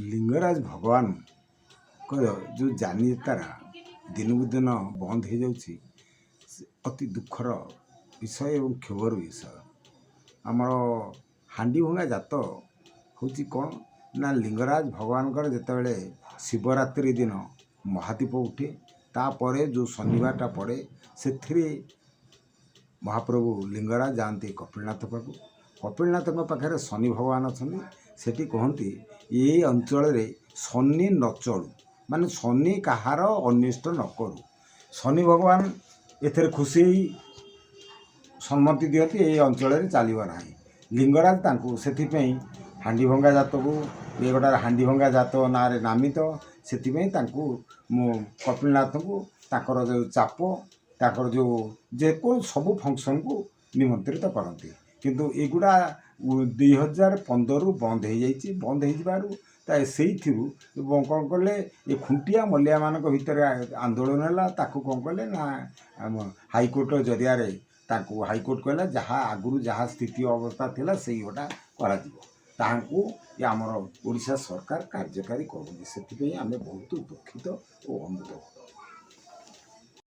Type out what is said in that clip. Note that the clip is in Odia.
ଲିଙ୍ଗରାଜ ଭଗବାନଙ୍କର ଯେଉଁ ଯାନିଯାତ୍ରା ଦିନକୁ ଦିନ ବନ୍ଦ ହେଇଯାଉଛି, ଅତି ଦୁଃଖର ବିଷୟ ଏବଂ କ୍ଷୋଭର ବିଷୟ। ଆମର ହାଣ୍ଡି ଭଙ୍ଗା ଜାତ ହେଉଛି କ'ଣ ନା, ଲିଙ୍ଗରାଜ ଭଗବାନଙ୍କର ଯେତେବେଳେ ଶିବରାତ୍ରି ଦିନ ମହାଦୀପ ଉଠେ, ତାପରେ ଯେଉଁ ଶନିବାରଟା ପଡ଼େ, ସେଥିରେ ମହାପ୍ରଭୁ ଲିଙ୍ଗରାଜ ଯାଆନ୍ତି କପିଳନାଥ ପାଖକୁ। କପିଳନାଥଙ୍କ ପାଖରେ ଶନି ଭଗବାନ ଅଛନ୍ତି। ସେଠି କହନ୍ତି, ଏଇ ଅଞ୍ଚଳରେ ଶନି ନ ଚଳୁ, ମାନେ ଶନି କାହାର ଅନିଷ୍ଟ ନ କରୁ। ଶନି ଭଗବାନ ଏଥିରେ ଖୁସି ହେଇ ସମ୍ମତି ଦିଅନ୍ତି, ଏଇ ଅଞ୍ଚଳରେ ଚାଲିବ ନାହିଁ। ଲିଙ୍ଗରାଜ ତାଙ୍କୁ ସେଥିପାଇଁ ହାଣ୍ଡିଭଙ୍ଗା ଜାତକୁ, ଏ ଗୋଟା ହାଣ୍ଡିଭଙ୍ଗା ଜାତ ନାଁରେ ନାମିତ। ସେଥିପାଇଁ ତାଙ୍କୁ ମୁଁ କପିଳନାଥଙ୍କୁ ତାଙ୍କର ଯେଉଁ ଚାପ, ତାଙ୍କର ଯେଉଁ ଯେକୌଣସି ସବୁ ଫଙ୍କସନ୍କୁ ନିମନ୍ତ୍ରିତ କରନ୍ତି। କିନ୍ତୁ ଏଗୁଡ଼ା 2015ରୁ ବନ୍ଦ ହେଇଯାଇଛି। ବନ୍ଦ ହେଇଯିବାରୁ ତା ସେଇଥିରୁ କ'ଣ କଲେ, ଏ ଖୁଣ୍ଟିଆ ମଲିଆମାନଙ୍କ ଭିତରେ ଆନ୍ଦୋଳନ ହେଲା। ତାକୁ କ'ଣ କଲେ ନା, ଆମ ହାଇକୋର୍ଟ ଜରିଆରେ ତାଙ୍କୁ ହାଇକୋର୍ଟ କହିଲା, ଯାହା ଆଗରୁ ଯାହା ସ୍ଥିତି ଅବସ୍ଥା ଥିଲା, ସେଇ ଗୋଟା କରାଯିବ। ତାହାଙ୍କୁ ଏ ଆମର ଓଡ଼ିଶା ସରକାର କାର୍ଯ୍ୟକାରୀ କରୁନି। ସେଥିପାଇଁ ଆମେ ବହୁତ ଦୁଃଖିତ ଓ ଅନୁତପ୍ତ।